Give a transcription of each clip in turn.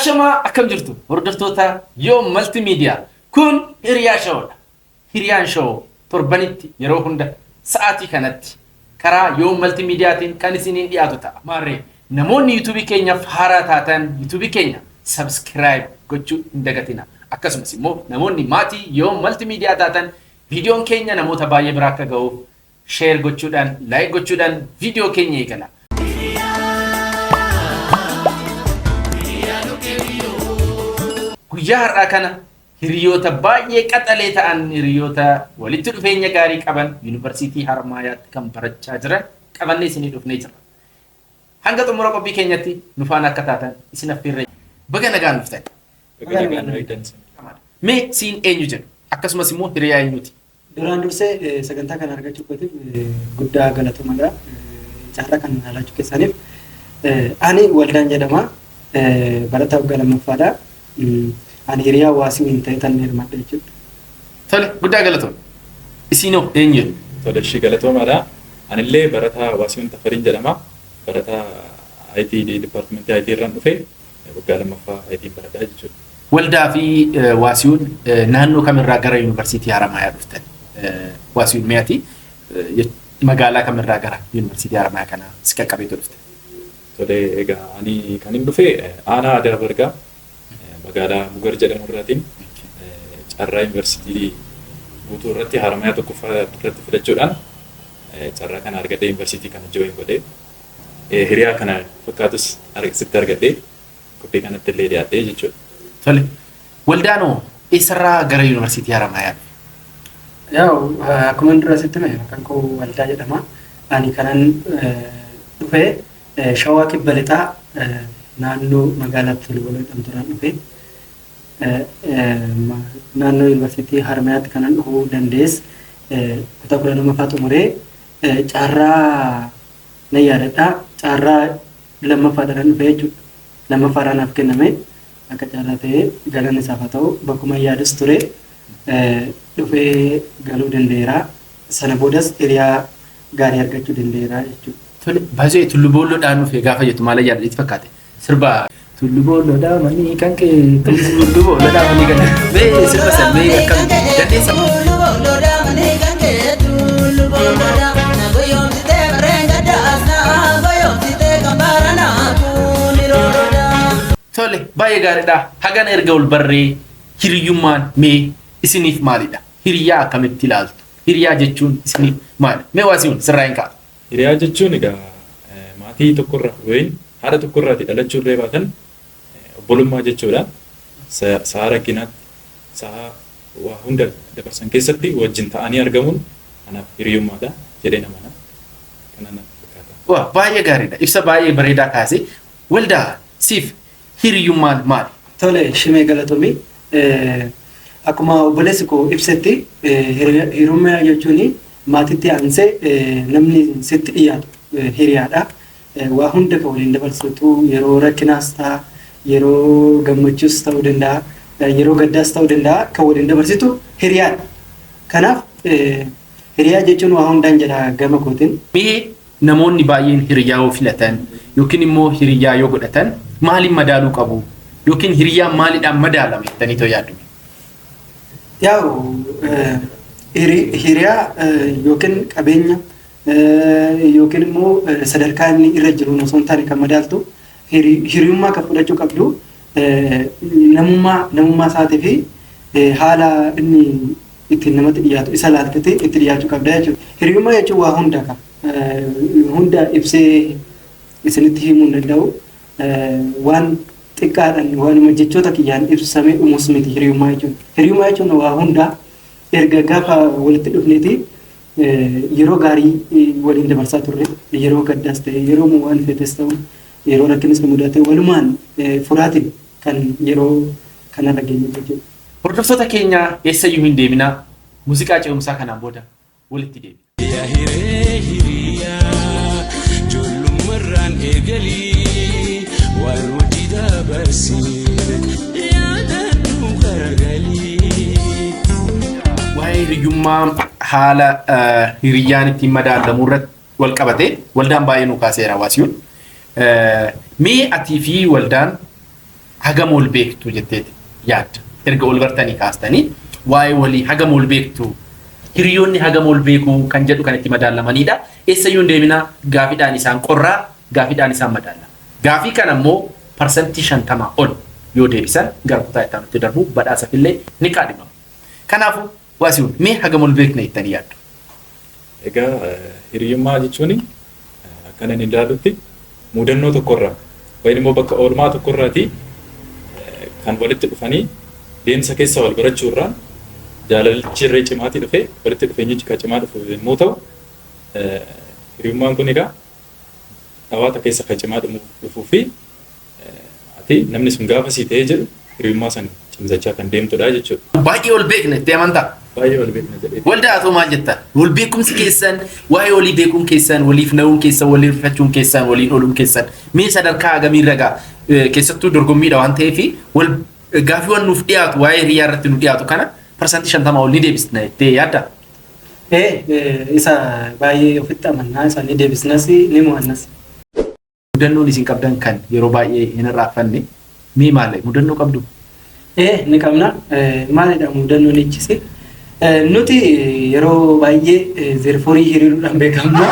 Ashamaa, akkam jirtu hordoftoota Yoo Maltiimiidiyaa? Kun Hiriyaa Showdha. Hiriyaan Show torbanitti yeroo hunda sa'aatii kanatti karaa Yoo Maltiimiidiyaatiin kan isiniin dhiyaatu ta'a. Maarree, namoonni YouTubeii keenyaaf haaraa taatan YouTubeii keenya subscribe gochuu hin dagatina. Akkasumas immoo namoonni maatii Yoo Maltiimiidiyaa taatan viidiyoon keenya namoota baay'ee bira akka ga'uuf share gochuudhaan, like gochuudhaan viidiyoo keenya eegala. Guyyaa har'aa kana hiriyoota baay'ee qaxalee ta'an, hiriyoota walitti dhufeenya gaarii qaban, Yuunivarsiitii Harmaayaatti kan barachaa jiran qabannee isinii dhufnee jirra. Hanga xumura qophii keenyatti nu faana akka taatan isin affeerree, baga nagaan dhuftan. Baga nagaan nu eegdan. Mee siin eenyu jedhu? Akkasumas immoo hiriyaa eenyuti? Duraan dursee sagantaa kana argachuu kootiif guddaa galatoomadha. Carraa kan laachuu keessaniif. Ani Waldaan jedhama. Barataa waggaa lammaffaadha. Ani hiriyaa Waasii hin ta'e tan hirmaadha jechuudha. Tole, guddaa galatoom. Isinoo eenyu jedhu? Tole, ishii galatoomaadha. Anillee barataa Waasiiwwan Tafariin jedhama. Barataa IT, departmentii IT irraan dhufe, waggaa lammaffaa IT baradhaa jechuudha. Waldaa fi Waasiyuun, naannoo kamirraa gara Yuunivarsiitii Haramaayaa dhuftan? Waasiyuun, mi'ati magaalaa kamirraa gara Yuunivarsiitii Haramayaa kana si qaqqabeetu dhufte? Tole, egaa ani kan hin dhufe aanaa Adaa Bargaa, magaalaa Mugar jedhamu irraatiin carraa yuunivarsiitii guutuu irratti Haramayaa tokkoffaa irratti filachuudhaan carraa kana argadhee yuunivarsiitii kana join godhee, hiriyaa kana fakkaatus sitti argadhee qophii kanatti illee dhiyaadhee jechuudha. Tole. Waldaanoo, eessarraa gara Yuunivarsiitii Haramayaa dhufe? Yaa'u, akkuma dura sitti hime, maqaan koo Waldaa jedhama. Ani kanan dhufe Shawaa Kibba Lixaa, naannoo magaalaa Tulluboloo jedhamturraan dhufe. Naannoo Yuunivarsiitii Haramayaatti kanan dhufuu danda'es kutaa 12ffaa xumuree carraa nan yaadadha. Carraa lammaffaadhaan dhufe jechuudha. Lammaffaadhaan naaf kenname, akka carraa ta'ee, galanni isaaf haa ta'u, bakkuma yaadus ture dhufee galuu danda'eera. Sana boodas hiriyaa gaarii argachuu danda'eera jechuudha. Tole, baay'ee Tullu Boolloodhaan dhufe gaafa jettu maal yaadda itti fakkaate? Sirba Tullu Boolloodhaa manii kan kee, Tullu Boolloodhaa manii kan kee. Mee sirba san mee akkam dandeessa? Tullu Boolloodhaa manii kan kee, Tullu Boolloodhaa na goyoomsitee barreen gaddaas, na goyoomsitee kan baranaa kun rooroodhaa. Tole, baay'ee gaariidha. Hagana erga ol barree, hiriyyummaan mee isiniif maalidha? Hiriyaa akkamitti ilaaltu? Hiriyaa jechuun isiniif maali? Mee Waasiiwwan, sirraa hin ka'a. Hiriyaa jechuun egaa maatii tokkorraa yookiin haadha tokkorraati dhalachuu illee baatan obbolummaa jechuudha. Sa'a rakkinaatti, sa'a waa hunda dabarsan keessatti wajjin ta'anii argamuun anaaf hiriyummaadha jedhee namana. Kana natti fakkaata. Waa baay'ee gaariidha. Ibsa baay'ee bareedaa kaase. Waldaa, siif hiriyyummaan maali? Tole, shimee galatoomii. Akkuma obboleessi koo ibsetti, hiriyummaa jechuun maatitti aansee namni sitti dhiyaatu hiriyaadha. Waa hunda kan waliin dabarsitu, yeroo rakkinaas ta'a, yeroo gammachuus ta'uu danda'a, yeroo gaddaas ta'uu danda'a, kan waliin dabarsitu hiriyaadha. Kanaaf hiriyaa jechuun waa hundaan jedha gama kootiin. Mee namoonni baay'een hiriyaa yoo filatan yookiin immoo hiriyaa yoo godhatan maaliin madaaluu qabu? Yookiin hiriyaan maaliidhaan madaalama jettanii too yaaddu? Yaa'u, hiriyaa yookiin qabeenya yookiin immoo sadarkaa inni irra jiru osoo hin taane, kan madaaltu hiriyummaa kan fudhachuu qabdu namummaa isaatii fi haala inni ittiin namatti dhiyaatu isa laaltete itti dhiyaachuu qabda jechuudha. Hiriyummaa jechuun waa hunda qaba. Hunda ibsee isinitti himuu hin danda'u. Waan xiqqaadhaan, waanuma jechoota kiyyaan ibsamee dhumus miti hiriyummaa jechuun. Hiriyummaa jechuun waa hunda. Erga gaafa walitti dhufneeti yeroo gaarii waliin dabarsaa turre, yeroo gaddaas ta'e, yeroo waan feetes ta'u, yeroo rakkinis nu mudate walumaan furaatiin kan yeroo kanarra geenye jechuudha. Hordoftoota keenya, eessayyuu hin deeminaa. Muuziqaa ce'umsaa kanaan booda walitti deebina. Yaa hiree hiriyaa, ijoollummarraan eegalii waan hojii dabarsine yaadadhu garagalii. Waa'ee hiriyyummaa, haala hiriyyaan ittiin madaalamu irratti wal qabate waldaan baay'ee nu kaaseera, Waasiyuun. Mee atii fi Waldaan Hagam wal beektu jetteeti yaadda? Erga wal bartanii kaastanii waa'ee walii hagam wal beektu, hiriyoonni hagam wal beekuu kan jedhu kan itti madaalamanidha. Eessayyuu hin deeminaa, gaafiidhaan isaan qorraa, gaafiidhaan isaan madaala. Gaafii kana immoo 50% ol yoo deebisan gara kutaa itti aanutti darbu, badhaasaaf illee ni kaadhimamu. Kanaafuu Waasihun, mee hagam wal beekna jettanii yaaddu? Egaa hiriyummaa jechuun akka inni ilaalutti mudannoo tokkorraa yookiin immoo bakka oolmaa tokkorraati kan walitti dhufanii deemsa keessa wal barachuurraa jaalalichi irree cimaatii dhufee walitti dhufeenyichi kan cimaa dhufu yommuu ta'u, hiriyummaan kun egaa dhawaata keessa kan cimaa dhufuu fi ati namni sun gaafa sii ta'ee jedhu hiriyummaa san cimsachaa kan deemtudha jechuudha. Baay'ee wal beekna jettee amantaa? Baay'ee wal beekna jedhee. Waldaa atoo maal jetta? Wal beekumsi keessan, waa'ee walii beekuun keessan, waliif na'uun keessan, waliin rifachuun keessan, waliin ooluun keessan mee sadarkaa hagamiirra ga'a? Keessattuu dorgommiidha waan ta'eef wal gaaffiiwwan nuuf dhiyaatu, waa'ee hiriyaa irratti nu dhiyaatu kana 50% ol ni deebisna jettee yaadda? Isa baay'ee ofitti amannaa, isa ni deebisnas, ni mo'annas. Mudannoon isin qabdan kan yeroo baay'ee hin irraanfanne mee maali? Mudannoo qabdu? Ni qabna. Maalidha mudannoon ichisi? Nuti yeroo baay'ee zeerforii hiriiruudhaan beekamna.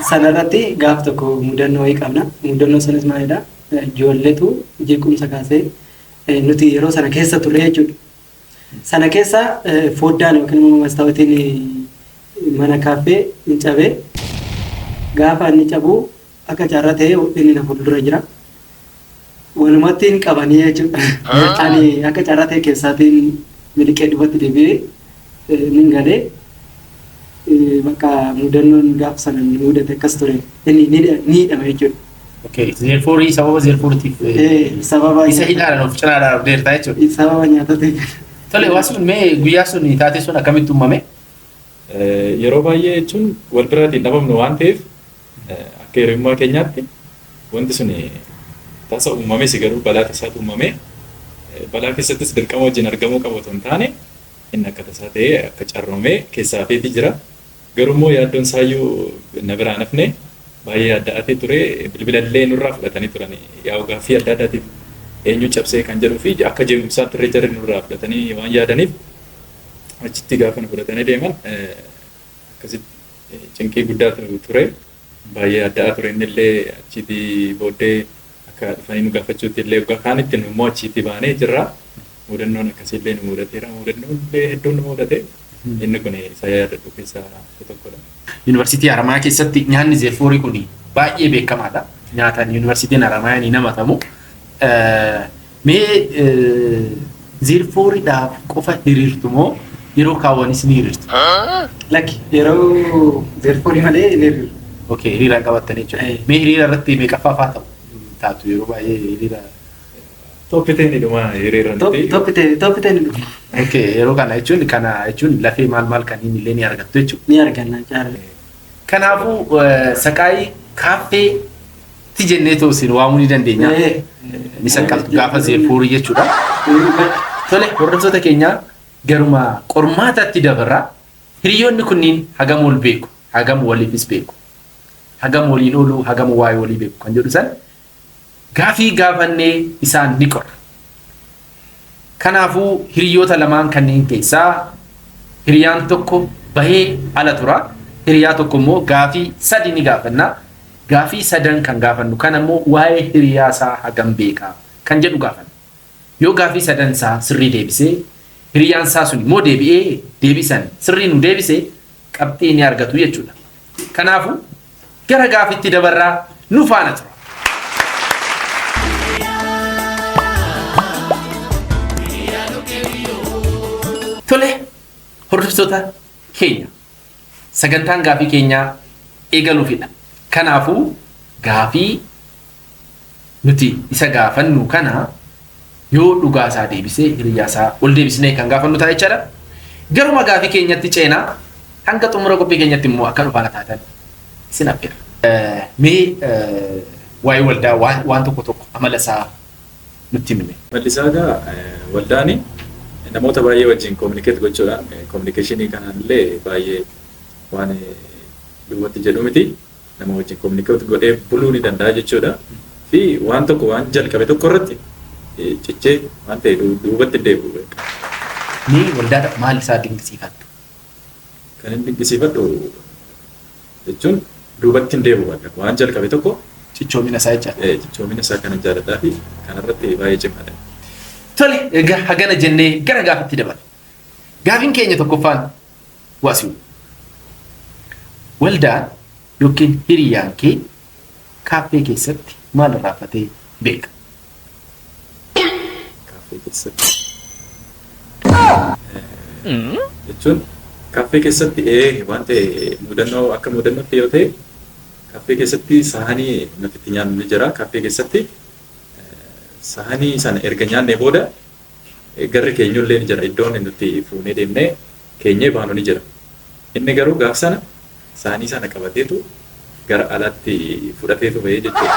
Sanarratti gaaf tokko mudannoo wayii qabna. Mudannoo sanis maalidha? Ijoolleetu jeequmsa kaasee, nuti yeroo sana keessa turre jechuudha. Sana keessa foddaan yookiin immoo mastaawotiin mana kaaffee hin cabee, gaafa inni cabu akka carraa ta'ee inni na fuuldura jira. Walumatti hin qabanii jechuudha. Ani akka carraa ta'e keessaatiin miliqee duubatti deebi'ee nin galee. Bakka mudannoon gaafa sana nu mudate akkas ture. Inni ni hidhame jechuudha. Okay, zeerfoorii, sababa zeerfooriitiif Sababa isa hidhaadhaan of cinaadhaan of deertaa jechuudha. Sababa nyaatatiin. Tole Waasihun, mee guyyaa sun taatee sun akkamitti uumame? Yeroo baay'ee jechuun wal biraatiin dhabamnu waan ta'eef akka hiriyummaa keenyaatti wanti sun tasa uumames, garuu balaa tasaatu uumame, balaa keessattis dirqama wajjin argamuu qabu otoo hin taane inni akka tasaa ta'ee akka carroomee keessaa hafeeti jira. Garuu immoo yaaddoon isaayyuu na biraa nafne, baay'ee yaadda'atee ture, bilbilallee nurraa fudhatanii turan, yaa'u gaaffii adda addaatiif eenyu cabsee kan jedhuu fi akka jeequmsaatti irra jarri nurraa fudhatanii waan yaadaniif achitti gaafa nu fudhatanii deeman akkasitti cinqii guddaatu ture. Baay'ee yaadda'aa ture innillee. Achiitii booddee akka dhufanii nu gaafachuutti illee waggaa kaanitti nu immoo achiitii baanee jirra. Mudannoon akkasiillee nu mudateera. Mudannoon illee hedduun nu mudate. Inni kun isa yaadadhu keessaa isa tokkodha. Yuunivarsiitii Haramayaa keessatti nyaanni zeerfoorii kun baay'ee beekamaadha. Nyaataan yuunivarsiitiin Haramayaa ni namatamu. Mee zeerfooriidhaaf qofa hiriirtu moo yeroo kaawwanis ni hiriirtu? Lakki, yeroo zeerfoorii malee hin hiriiru. Okay, hiriiraan qabattanii jechuudha. Mee hiriira irratti meeqaffaa fa'aa ta'u taatu yeroo baay'ee hiriira? Top ten dhuma hiriira nuti. Top ten dhuma. Okay, yeroo kana jechuun lafee maal maal kanneen illee ni argattu jechuudha. Ni arganna caala. Kanaafuu saqaayii kaaffee ti jennee too isin waamuu ni dandeenya. Ni saqqaltu gaafa zeerfoorii jechuudha. Tole, hordoftoota keenya, garuma qormaataatti dabarra. Hiriyoonni kunniin hagam wal beeku, hagam waliifis beeku, hagam waliin oolu, hagam waa'ee walii beeku kan jedhu san gaafii gaafannee isaan ni qorra. Kanaafuu hiriyoota lamaan kanneen keessaa hiriyaan tokko bahee ala tura. Hiriyaa tokko immoo gaafii sadi ni gaafanna. Gaafii sadan kan gaafannu kan ammoo waa'ee hiriyaa isaa hagam beekaa kan jedhu gaafanna. Yoo gaafii sadan isaa sirrii deebisee, hiriyaan isaa sun immoo deebi'ee deebisan sirrii nu deebise, qabxii ni argatu jechuudha. Kanaafuu gara gaafitti dabarraa, nu faana tura. Tole, hordoftoota keenya, sagantaan gaafii keenyaa eegaluufidha. Kanaafuu gaafii nuti isa gaafannu kana yoo dhugaa isaa deebisee hiriyaa isaa ol deebisnee kan gaafannu ta'a jechaadha. Garuma gaafii keenyatti ceenaa, hanga xumura qophii keenyatti immoo akka nu faana taatan isin affeera. Mee waa'ee Waldaa waan tokko tokko amala isaa nutti himime. Mallisaa egaa Waldaani namoota baay'ee wajjin communicate gochuudhaan, communicationii kanaan illee baay'ee waan duubatti jedhu miti. Nama wajjin communicate godhee buluu ni danda'a jechuudha. Fi waan tokko waan jalqabe tokko irratti cichee waan ta'e duubatti deebi'u. Mee waldaadhaaf maal isaa dinqisiifattu? Kan inni dinqisiifadhu jechuun duubatti hin deebi'u bakka waan jalqabe tokko Cichoomina isaa jechaadha. Cichoomina isaa kanan jaaladhaa fi kanarratti baay'ee cimaadha. Tole, egaa hagana jennee gara gaafitti dabarra. Gaafiin keenya tokkoffaan waasiu. Waldaan yookiin hiriyaan kee kaaffee keessatti maal irraanfatee beeka? Kaaffee keessatti. Jechuun kaaffee keessatti waan ta'e mudannoo akka mudannootti yoo ta'e kaaffee keessatti saanii nuti itti nyaannu ni jira. Kaaffee keessatti saanii sana erga nyaannee booda garri keenyullee ni jira. Iddoon nuti fuunee deemnee keenyee baanu ni jira. Inni garuu gaaf sana saanii sana qabateetu gara alaatti fudhateetu bahee jechuudha.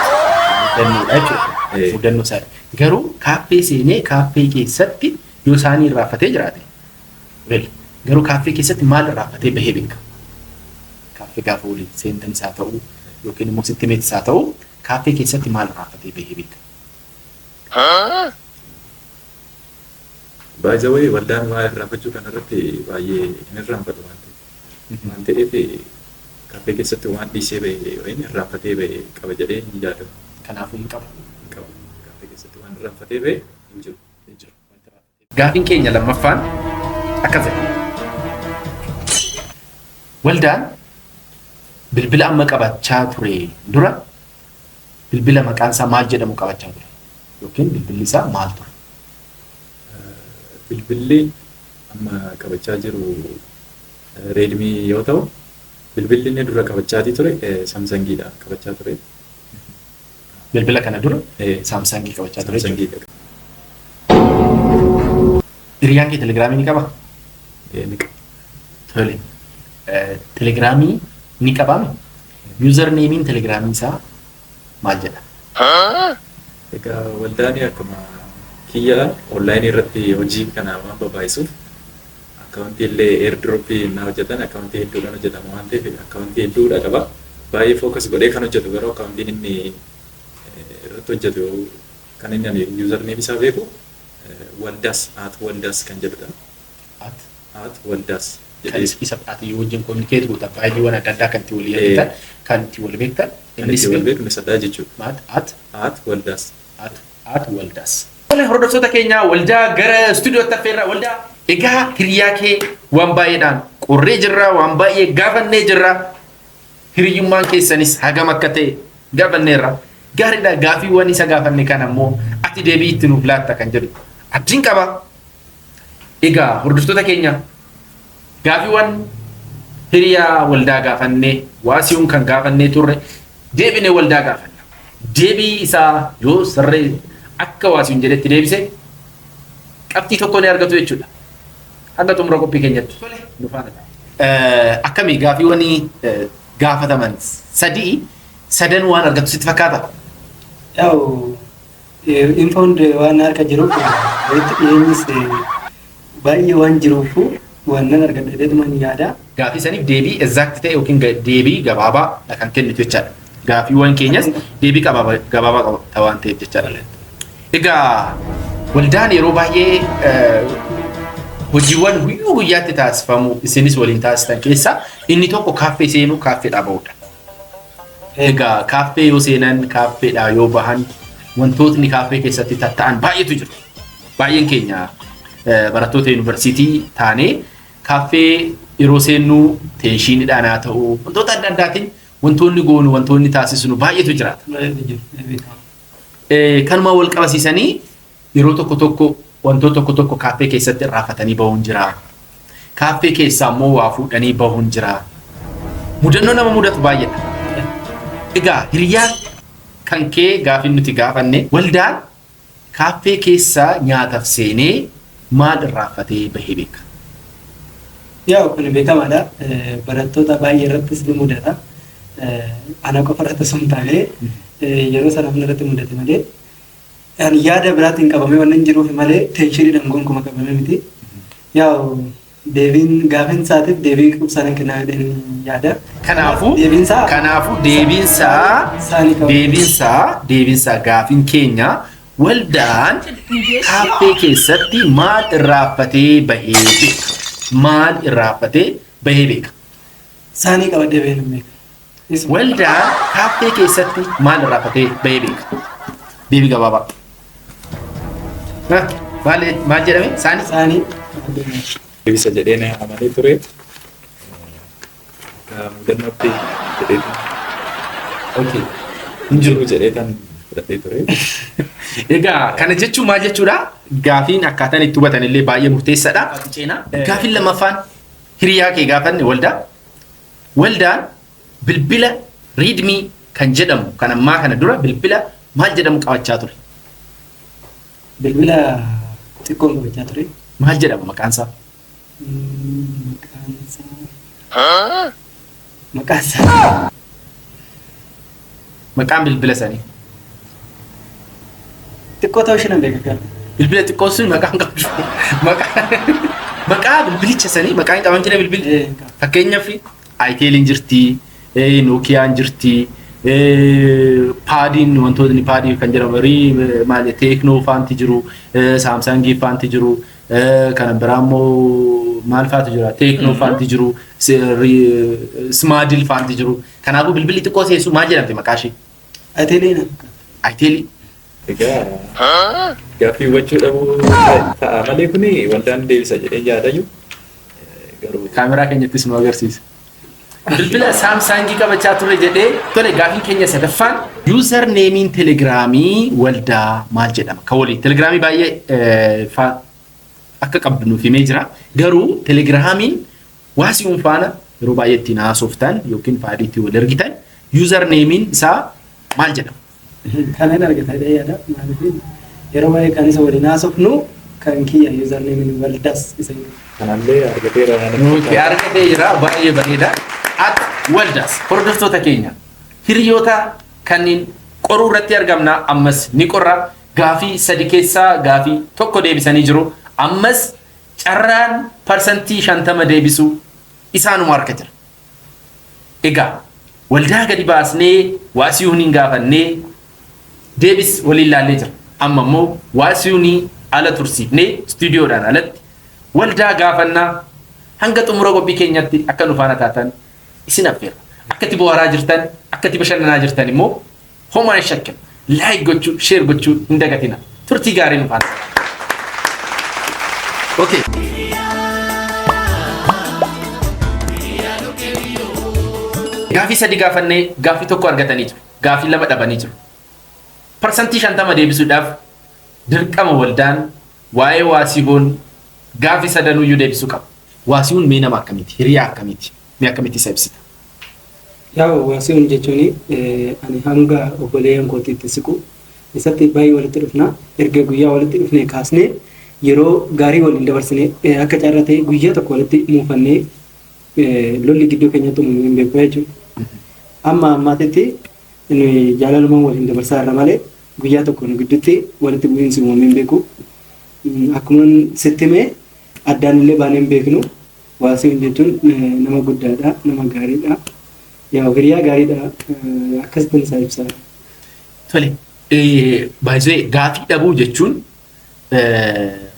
Mudannoodha jechuudha. Mudannoo isaati. Garuu kaaffee seenee kaaffee keessatti yoo saanii irraanfatee jiraate, well, garuu kaaffee keessatti maal irraanfatee bahee beeka? Kaaffee gaafa waliin seentanis haa ta'u yookiin immoo sitti meetis haa ta'u, kaaffee keessatti maal irraanfatee bahee beeka? By the way, waldaan waa irraanfachuu kanarratti baay'ee hin irraanfatu waan ta'eef. Waan ta'eef kaaffee keessatti waan dhiisee bahe yookiin irraanfatee bahe qaba jedhee hin yaadu. Kanaafuu hin qabu. Hin qabu. Kaaffee keessatti waan irraanfatee bahe hin jiru. Hin jiru. Gaafiin keenya lammaffaan akkas jedha. Waldaan bilbila amma qabachaa ture dura bilbila maqaan isaa maal jedhamu qabachaa ture? Yookiin bilbilli isaa maal ture? Bilbilli amma qabachaa jiru Redmi yoo ta'u, bilbilli inni dura qabachaatii ture Samsungiidha qabachaa ture. Bilbila kana dura Samsungii qabachaa ture jechuudha. Samsungiidha. Hiriyaan kee telegiraamii ni qabaa? Ni qaba. Tole. Telegiraamii ni qabaame? Usernameiin telegiraamii isaa maal jedha? Egaa waldaan akkuma kiyya onlineii irratti hojii kana waan babaayisuuf accountii illee airdropii naa hojjetan accountii hedduudhaan hojjetama waan ta'eef accountii hedduudha qaba. Baay'ee focus godhee kan hojjetu garuu accountiin inni irratti hojjetu kan inni ani username isaa beeku waldaas @waldaas kan jedhudha. At @waldaas kan jedhee isa ati wajjin communicate goota, faayidiiwwan adda addaa kan itti walii argitan, kan itti wal beektan. Kan itti wal beeknu isadha jechuudha. Maal at @waldaas. @waldaas. Tole, hordoftoota keenya, waldaa gara istuudiyootti affeerraa. Waldaa, egaa hiriyaa kee waan baay'eedhaan qorree jirra, waan baay'ee gaafannee jirra, hiriyyummaan keessanis hagam akka ta'e gaafanneerra. Gaariidha, gaafiiwwan isa gaafanne kan ammoo ati deebii itti nuuf laatta kan jedhu abdiin qaba. Egaa hordoftoota keenya, gaafiiwwan hiriyaa waldaa gaafannee waasiyuun kan gaafannee turre deebinee waldaa gaafanna. Deebii isaa yoo sirree akka waasiyuun jedhetti deebise qabxii tokko ni argatu jechuudha. Hanga xumura qophii keenyatti nu faana ta'a. Akkamii gaafiiwwan gaafataman sadii sadan waan argatu sitti fakkaata? Yaa'u infoon waan harka jiruuf walitti dhiyeenyis baay'ee waan jiruuf waan nan argadha jedheetuma ni yaada. Gaafii saniif deebii exact ta'e yookiin deebii gabaabaa kan kennitu jechaadha. Gaafiiwwan keenyas deebii gabaabaa qaba waan ta'eef jechaadha. Egaa waldaan yeroo baay'ee hojiiwwan guyyuu guyyaatti taasifamu isinis waliin taasisan keessaa inni tokko kaaffee seenuu, kaaffeedhaa bahudha. Egaa kaaffee yoo seenan, kaaffeedhaa yoo bahan wantootni kaaffee keessatti tatta'an baay'eetu jiru. Baay'een keenya barattoota yuunivarsiitii taanee kaaffee yeroo seennu tensioniidhaan haa ta'u, wantoota adda addaatiin wantoonni goonu, wantoonni taasisnu baay'eetu jiraata. Baay'eetu jiru, beekama. Kanuma wal qabasiisanii yeroo tokko tokko wantoota tokko tokko kaaffee keessatti irraanfatanii bahuun jira. Kaaffee keessaa immoo waa fuudhanii bahuun jira. Mudannoo nama mudatu baay'eedha. Egaa hiriyaa kan kee gaafii nuti gaafanne, waldaan kaaffee keessaa nyaataaf seenee maal irraanfatee bahee beeka? Yaa'u kun beekamaadha. Barattoota baay'ee irrattis ni mudata. Ana qofa irratti osoo hin taane yeroo sana irratti mudate malee ani yaada biraatiin qabamee waan hin jiruuf malee tensioniidhaan gonkumaa qabamee miti. Yaa'u Deebiin gaafiin isaatiif deebii qubsaan kennaa jedheen yaada. Kanaafuu Deebiinsaa kanaafuu deebiinsaa Saanii qaba. deebiinsaa gaafiin keenya waldaan kaaffee keessatti maal irraanfatee bahee beeka? Maal irraanfatee bahee beeka? Saanii qabadhee bahee hin beeka. Isuma. Waldaan kaaffee keessatti maal irraanfatee bahee beeka? Deebii gabaabaa. Maal maal jedhame? Saanii? Saanii qabadhee bahee. Deebisa jedheen amanee ture. Akka mudannootti jedhee Okay. hin jiru jedhee kan fudhatee ture. Egaa kana jechuun maal jechuudha? Gaafiin akkaataan itti hubatan illee baay'ee murteessaadha. Gaafiin lammaffaan hiriyaa kee gaafanne waldaa. Waldaan bilbila Redmi kan jedhamu kan ammaa kana dura bilbila maal jedhamu qabachaa ture? Bilbila xiqqoon qabachaa ture. Maal jedhama maqaan isaa? Maqaan isaa. Maqaan isaa. Maqaan bilbila sanii. Xiqqoo ta'uu ishee nan beeka garuu. Bilbila xiqqoo sun maqaan qabdu. Maqaa bilbilicha sanii maqaan hin qaban jira bilbilli. Hin qabu. Fakkeenyaaf Iteliin jirti, Nokiaan jirti, paadiin wantootni paadii kan jedhamu maal Tecno faanti jiru, Samsungii faanti jiru, kana biraa immoo maal faatu jira, Tecno faanti jiru, Smaadil faanti jiru. Kanaafuu bilbilli xiqqoo seessu maal jedhamti maqaa ishee? Iteeliin akka. Itelii. Egaa gaaffii hubachuu dhabuu ta'a malee kuni waldaan deebisa jedhee yaadayu. Garuu Kaameraa keenyattis nu agarsiisa. Bilbila Samsungii qabachaa ture jedhee. Tole, gaafiin keenya sadaffaan user nameiin telegiraamii waldaa maal jedhama? Kan waliin telegiraamii baay'ee akka qabdu nuuf himee jira. Garuu telegiraamiin waasi'uun faana yeroo baay'ee ittiin haasoftan yookiin faadii ittiin wal ergitan user nameiin isaa maal jedhama? Kana hin argata jedhee yaada. Maaliif yeroo baay'ee kan isa waliin haasofnu kan kiyya usernameiin waldaas isa Kanallee argateera. Nuti argatee jira, baay'ee bareeda. At waldaas hordoftoota keenya hiriyoota kanneen qoruu irratti argamna, ammas ni qorra. Gaafii sadi keessaa gaafii tokko deebisanii jiru. Ammas carraan 50% deebisuu isaanuma harka jira. Egaa waldaa gadi baasnee waasiyuun hin gaafannee deebis waliin laallee jira. Amma immoo waasiyuunii ala tursiifnee istuudiyoodhaan alatti waldaa gaafannaa. Hanga xumura qophii keenyatti akka nu faana taatan isin affeerra. Akka itti bohaaraa jirtan, akka itti bashannanaa jirtan immoo homaa hin shakkinu. Like gochuu, share gochuu hin dagatina. Turtii gaarii nu faana. Okay. Gaafii sadi gaafannee gaafii tokko argatanii jiru. Gaafii lama dhabanii jiru. 50% deebisuudhaaf dirqama waldaan waa'ee waasiiwwan gaafii sadanuyyuu deebisuu qaba. Waasiiwwan mee nama akkamiiti? Hiriyaa akkamiiti? Mee akkamitti isa ibsita? Yaa, waasiiwwan jechuun ani hanga obboleeyyan kootiitti siqu isatti baay'ee walitti dhufna. Erga guyyaa walitti dhufnee kaasnee yeroo gaarii waliin dabarsine akka carraa ta'e guyyaa tokko walitti muufannee lolli gidduu keenyatti uumamee hin beeku jechuudha. Amma ammaatitti nuyi jaalalumaan waliin dabarsaa irra malee guyyaa tokko nu gidduutti walitti bu'iinsi uumamee hin beeku. Akkuma sitti himee addaan illee baanee hin beeknu. Waasiiwwan jechuun nama guddaadha, nama gaariidha. Yaa, hiriyaa gaariidha, akkasittiin isaa ibsa. Tole, baay'ee gaafii dhabuu jechuun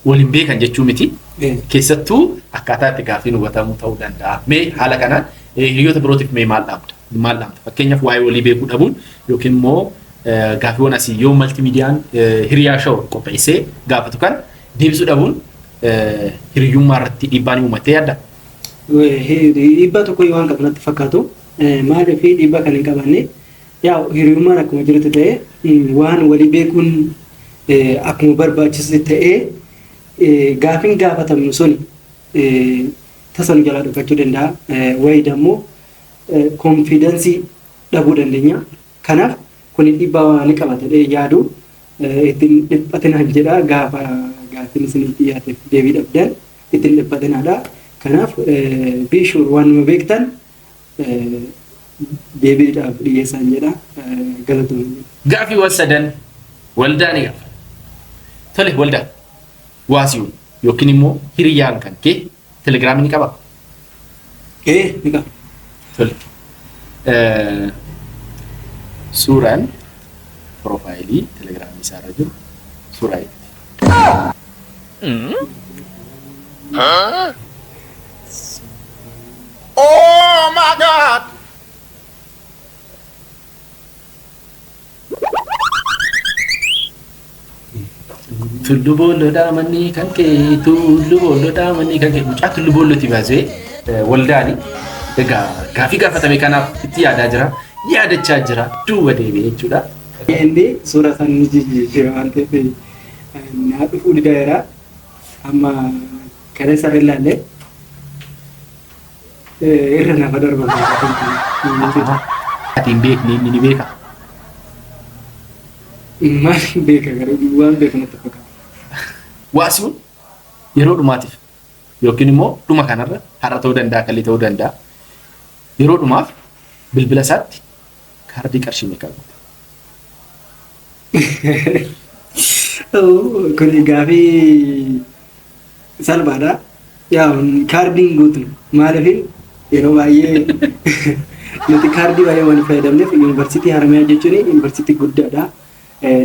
waliin beekan jechuu miti. Keessattuu akkaataa itti gaafiin hubatamuu ta'uu danda'a. Mee haala kanaan hiriyoota birootiif mee maal dhaamta? Maal dhaamta? Fakkeenyaaf waa'ee walii beekuu dhabuun yookiin immoo gaafiiwwan asii yoo maltiimiidiyaan hiriyaa show qopheessee gaafatu kan deebisuu dhabuun hiriyyummaa irratti dhiibbaa ni uumattee yaadda? Dhiibbaa tokko waan qabu natti fakkaatu. Maaliif dhiibbaa kan hin qabaanne? Yaa, hiriyummaan akkuma jirutti ta'ee waan walii beekuun akkuma barbaachisu ta'ee gaafiin gaafatamnu sun tasa nu jalaa dhokachuu danda'a. Wayi dammoo confidence dhabuu dandeenya. Kanaaf kun dhiibbaa ni qaba jedhee yaadu. Ittiin dhiphatinaan jedha, gaafa gaafiin isiniif dhiyaateef deebii dhabdan ittiin dhiphatinaadha. Kanaaf be sure waan nama beektan deebiidhaaf dhiyeessaan jedha. Galatoomii. Gaafiiwwan sadan waldaa ni gaafata. Tole, waldaa waasiyuun yookiin immoo hiriyyaan kan kee Telegiraamii ni qabaa? Ee, ni qaba. Tole. Suuraan piroofaayilii telegiraamii isaarra jiru suuraa eenyuti? Oh my God! Tullu boolloodhaa manni kan kee, tullu boolloodhaa manni kan kee. Mucaa tullu boollooti baasee waldaani. Egaa gaafii gaafatame kanaaf itti yaadaa jira, yaadachaa jira, duuba deebi'ee jechuudha. Inni suura san ni jijjiira waan ta'eef naa dhufuu didaera. Amma kana isarra ilaalle irra nafa darba. Ati hin beekne inni ni beeka. Maal beeka garuu waan beeku natti fakkaata. Waasiiwwan yeroo dhumaatiif yookiin immoo dhuma kanarra har'a ta'uu danda'a kalli ta'uu danda'a. Yeroo dhumaaf bilbila isaatti kaardii qarshii meeqa guuta? Kun gaafii salphaadha. Yaa kaardiin guutu maaliif yeroo baay'ee nuti kaardii baay'ee waan fayyadamneef yuunivarsiitii Haramayaa jechuun yuunivarsiitii guddaadha.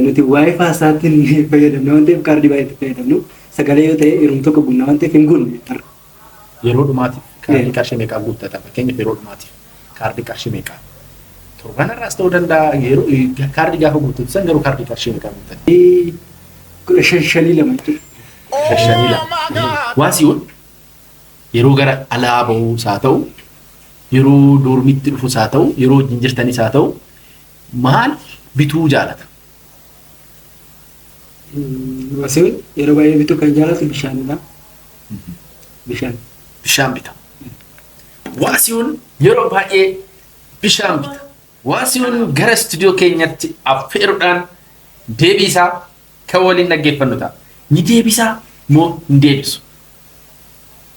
Nuti waayifaa isaatti fayyadamna waan ta'eef kaardii baay'ee itti fayyadamnu. Sagalee yoo ta'e yeroo tokko guunna waan ta'eef hin guunne. Yeroo dhumaatiif kaardii qarshii meeqaa guuttata? Fakkeenyaaf yeroo dhumaatiif kaardii qarshii meeqaa? Torban irraas ta'uu danda'a yeroo kaardii gaafa guuttatu san garuu kaardii qarshii meeqaa guuttata? 1552 jechuudha. 52. Waasiiwwan yeroo gara alaa ba'uus haa ta'u, yeroo doormitti dhufus haa ta'u, yeroo wajjin jirtanis haa ta'u, maal bituu jaalata? Waasiiwwan yeroo baay'ee bituu kan jaalatu bishaanidha. Bishaan. Bishaan bita. Waasiiwwan yeroo baay'ee bishaan bita. Waasiiwwan gara istuudiyoo keenyatti affeeruudhaan deebii isaa kan waliin dhaggeeffannu ta'a. Ni deebisaa moo hin deebisu?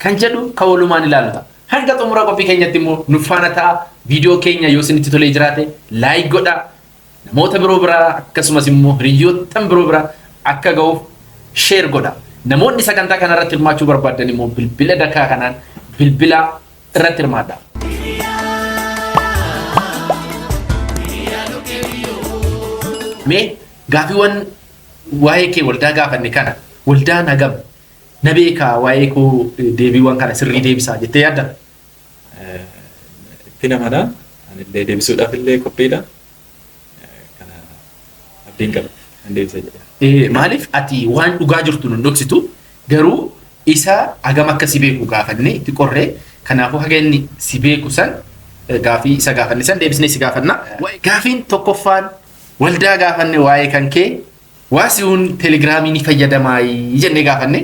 Kan jedhu kan walumaan ilaallu ta'a. Hanga xumura qophii keenyatti immoo nu faana ta'a. Viidiyoo keenya yoo isinitti tolee jiraate like godhaa. Namoota biroo biraa akkasumas immoo hiriyoottan biroo biraa akka ga'uuf share godhaa. Namoonni sagantaa kanarratti hirmaachuu barbaadan immoo bilbila dakaa kanaan bilbila irratti hirmaadhaa. Mee gaafiiwwan waa'ee kee waldaa gaafanne kana waldaan hagam na beekaa waa'ee koo deebiiwwan kana sirrii deebisaa jettee yaadda? Itti namadha. Anillee deebisuudhaaf illee qophiidha. Kana abdiin qaba. Kan deebisa jedhee. Maaliif ati waan dhugaa jirtu nun dhoksitu garuu isa hagam akka si beeku gaafanne itti qorree kanaafuu haga inni si beeku san gaafii isa gaafanne san deebisnee si gaafanna. Gaafiin tokkoffaan waldaa gaafanne waa'ee kan kee Waasihuun telegiraamii ni fayyadamaayii jennee gaafanne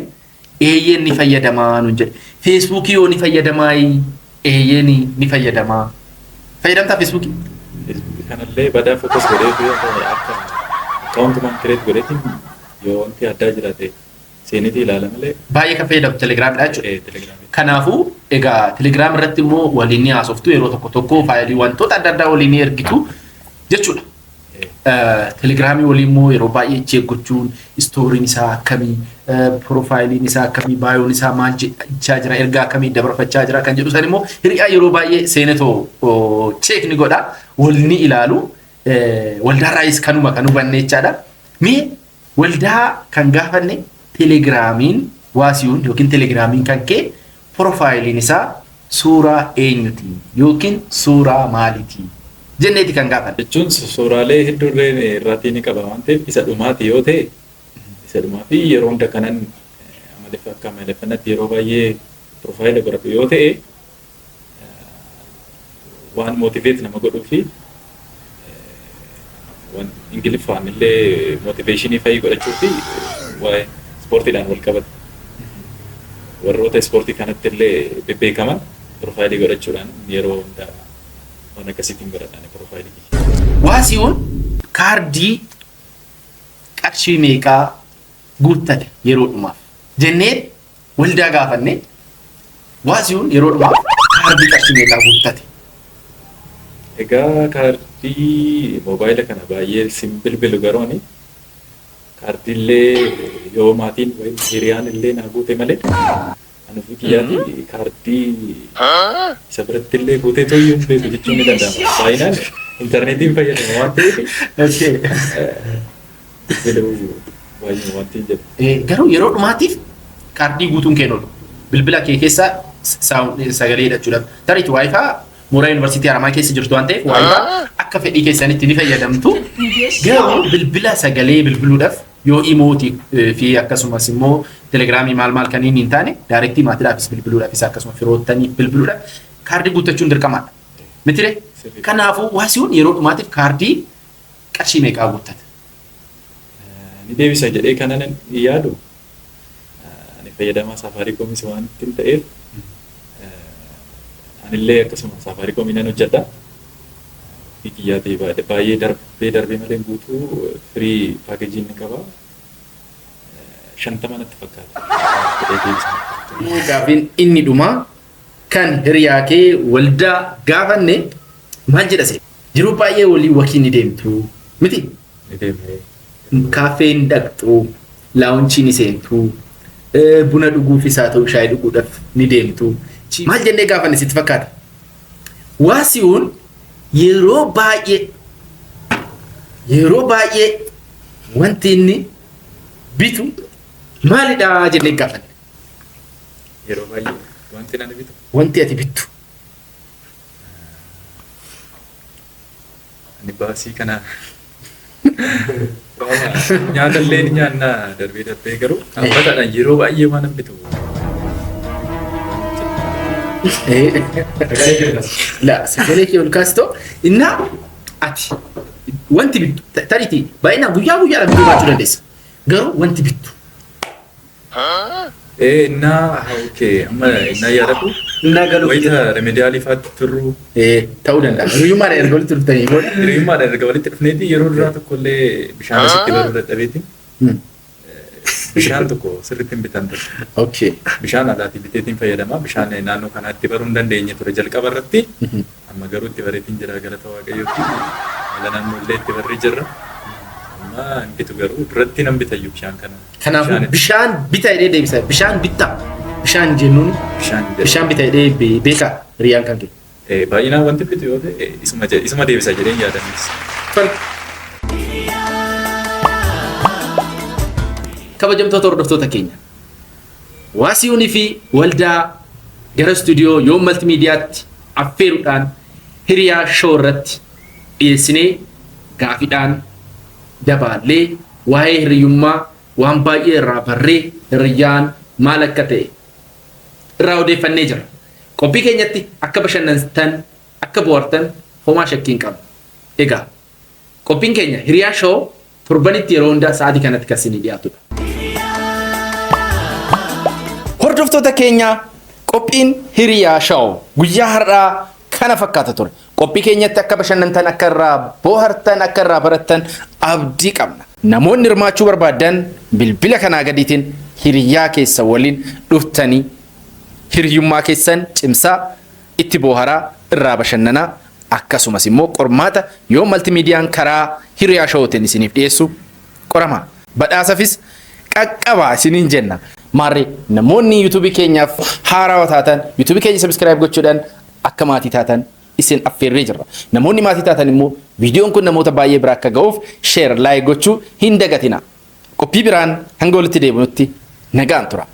eeyyeen ni fayyadamaa nuun jedhe. Feesbuukii yoo ni fayyadamaayii eeyyeen ni fayyadamaa. Fayyadamtaa feesbuukii? Feesbuukii kanallee badaa focus godhee akka akkaawuntumaan kireet godheetiin yoo wanti addaa jiraate seenetii ilaala malee. Baay'ee kan fayyadamu telegiraamidha jechuudha. Telegiraamii. Kanaafuu egaa telegiraam irratti immoo waliin ni haasoftu yeroo tokko tokko faayilii wantoota adda addaa waliin ni ergitu jechuudha. Telegiraamii waliin immoo yeroo baay'ee check gochuun istooriin isaa akkamii, piroofaayiliin isaa akkamii, baayoon isaa maal jechaa jira, ergaa akkamii dabarfachaa jira kan jedhu san immoo hiriyaa yeroo baay'ee seenetoo check ni godha, wal ni ilaalu. Waldaarraayis kanuma kan hubanne jechaadha. Mee waldaa kan gaafanne telegiraamiin waasiyuun yookiin telegiraamiin kan kee piroofaayiliin isaa suuraa eenyuti yookiin suuraa maaliiti jenneeti kan gaafanne. Jechuun suuraalee hedduu illee irraatii ni qaba waan ta'eef isa dhumaati yoo ta'e isa dhumaa fi yeroo hunda kanan amaleffa akka amaleffannatti yeroo baay'ee piroofaayila godhadhu yoo ta'e waan mootiveet nama godhuu fi waan Ingiliffaan illee mootiveeshinii fa'ii godhachuu fi waa'ee ispoortiidhaan wal qabata. Warroota ispoortii kanatti illee bebbeekaman piroofaayilii godhachuudhaan yeroo hundaa waan akkasiitiin godhadhaan piroofaayilii kiyya. Waasiyuun kaardii qarshii meeqaa guuttate yeroo dhumaaf jennee waldaa gaafanne Waasiyuun yeroo dhumaaf kaardii qarshii meeqaa guuttate? Egaa kaardii moobaayila kana baay'ee sin bilbilu garuu ani kaardiillee yoo maatiin wayim hiriyaan illee naa guute malee Ani ofii kiyyaatti kaardii isa biratti illee guutee tooyyuu hin beeku jechuun ni danda'ama. Baay'inaan intarneetiin fayyadama waan ta'eef bilbiluu baay'ee wanti hin jedhu. Garuu yeroo dhumaatiif kaardii guutuun kee oolu. Bilbila kee keessa sagalee hidhachuudhaaf. Tariitii WiFi mooraa Yuunivarsiitii Haramaa keessa jirtu waan ta'eef WiFi akka fedhii keessanitti ni fayyadamtu. Garuu bilbila sagalee bilbiluudhaaf yoo imootii fi akkasumas immoo telegiraamii maal maal kan inni hin taane direct maatiidhaafis bilbiluudhaafis akkasuma firoottaniif bilbiluudhaaf kaardii guuttachuun dirqamaadha. Mitire? Sirrii. Kanaafuu Waasihuun yeroo dhumaatiif kaardii qarshii meeqaa guuttata? Ni deebisa jedhee kanan yaadu, ani fayyadamaa Saafaariikoomis waan ittiin ta'eef, anillee akkasuma Saafaariikoomii nan hojjedha. Ofii kiyyaa ta'e baay'ee darbee darbee malee guutuu firii package inni qaba. 50 natti fakkaata. Jedhee deebisa. Gaafiin inni dhumaa kan hiriyaa kee Waldaa gaafanne maal jedha see? Yeroo baay'ee walii walk ni deemtu miti? Ni deemnee. Kaaffee hin dhaqxu, lounge ni seentu, buna dhuguufis haa ta'u shaayii dhuguudhaaf ni deemtu. Maal jennee gaafanne sitti fakkaata? Waasihuun yeroo baay'ee wanti inni bitu maalidha jennee gaafanne? Yeroo baay'ee wanti nani bitu. Wanti ati bittu. Ani baasii kana nyaata illee ni nyaanna darbee darbee, garuu dhaabbataadhaan yeroo baay'ee waan hin bitu. La sagalee kee ol kaastoo innaa ati wanti bittu tariitii baay'inaan guyyaa guyyaadhaan bituu baachuu dandeessa. Garuu wanti bittu. Innaa, okay, amma innaa yaadatu Innaa galuuf wayita remedial faatti turru. Ta'uu danda'a. Hiriyummaadhaan erga walitti dhuftanii booda. Hiriyummaadhaan erga walitti dhufneeti yeroo duraa tokkollee bishaan asitti baruu dadhabeeti. Bishaan tokko sirriitti hin bitan ture. Bishaan alaatii biteetiin fayyadama. Bishaan naannoo kanaatti baruu hin dandeenye ture jalqaba irratti. Amma garuu itti bareetiin jira, galata Waaqayyootti. Haala naannoo illee itti barree jirra. Amma hin bitu, garuu duratti nan bitayyuu bishaan kana. Kanaafuu bishaan bita jedhee deebisa. Bishaan bittaa. Bishaan jennuun Bishaan bishaan bita jedhee beeka hiriyaan kan kee. Baay'inaan wanti bitu yoo ta'e isuma deebisa jedheen yaadanis. Kabajamtoota hordoftoota keenya. Waasiyuunii fi Waldaa gara istuudiyoo Yoom Maltiimiidiyaatti affeeruudhaan Hiriyaa Show irratti dhiyeessinee gaafiidhaan dabaallee waa'ee hiriyyummaa waan baay'ee irraa barree, hiriyyaan maal akka ta'e irraa odeeffannee jira. Qophii keenyatti akka bashannantan, akka bohaartan homaa shakkii hin qabnu. Egaa qophiin keenya Hiriyaa Show torbanitti yeroo hundaa sa'aatii kanatti kan isinii dhiyaatudha. Hordoftoota keenya, qophiin Hiriyaa Show guyyaa har'aa kana fakkaata ture. Qophii keenyatti akka bashannantan, akka irraa bohaartan, akka irraa barattan abdii qabna. Namoonni hirmaachuu barbaadan bilbila kanaa gadiitiin hiriyaa keessa waliin dhuftanii hiriyyummaa keessan cimsaa, itti boharaa, irraa bashannanaa, akkasumas immoo qormaata Yoo Maltimiidiyaan karaa Hiriyaa Showtiin isiniif dhiyeessu qorama. Badhaasafis qaqqabaa isiniin jenna. Maarree, namoonni yuutuubii keenyaaf haarawaa taatan yuutuubii keenya subscribe gochuudhaan akka maatii taatan isin affeerree jirra. Namoonni maatii taatan immoo viidiyoon kun namoota baay'ee bira akka ga'uuf share, like gochuu hin dagatina. Qophii biraan hanga walitti deebinutti nagaan tura.